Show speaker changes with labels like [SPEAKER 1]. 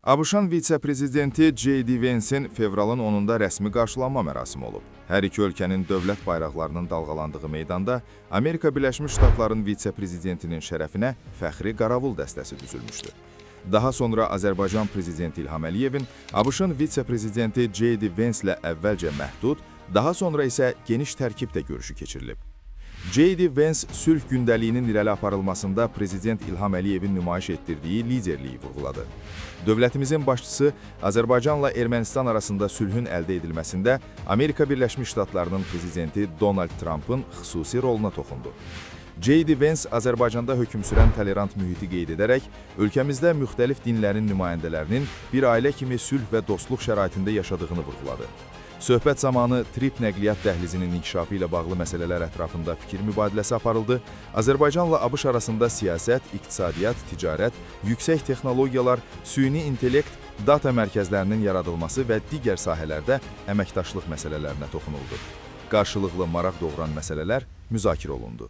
[SPEAKER 1] ABŞ-ın vitse-prezidenti J.D. Vance-in fevralın 10-da rəsmi qarşılanma mərasimi olub. Hər iki ölkənin dövlət bayraqlarının dalğalandığı meydanda Amerika Birləşmiş Ştatlarının vitse-prezidentinin şərəfinə fəxri qaravul dəstəsi düzülmüşdü. Daha sonra Azərbaycan prezidenti İlham Əliyevin ABŞ-ın vitse-prezidenti J.D. Vance-lə əvvəlcə məhdud, daha sonra isə geniş tərkibdə görüşü keçirilib. J.D. Vance sülh gündəliyinin irəli aparılmasında prezident İlham Əliyevin nümayiş etdirdiyi liderliyi vurğuladı. Dövlətimizin başçısı Azərbaycanla Ermənistan arasında sülhün əldə edilməsində Amerika Birləşmiş Ştatlarının prezidenti Donald Trumpın xüsusi roluna toxundu. J.D. Vance Azərbaycanda hökm sürən tolerant mühiti qeyd edərək, ölkəmizdə müxtəlif dinlərin nümayəndələrinin bir ailə kimi sülh və dostluq şəraitində yaşadığını vurğuladı. Söhbət zamanı TRIPP nəqliyyat dəhlizinin inkişafı ilə bağlı məsələlər ətrafında fikir mübadiləsi aparıldı. Azərbaycanla ABŞ arasında siyasət, iqtisadiyyat, ticarət, yüksək texnologiyalar, süni intellekt, data mərkəzlərinin yaradılması və digər sahələrdə əməkdaşlıq məsələlərinə toxunuldu. Qarşılıqlı maraq doğuran məsələlər müzakirə olundu.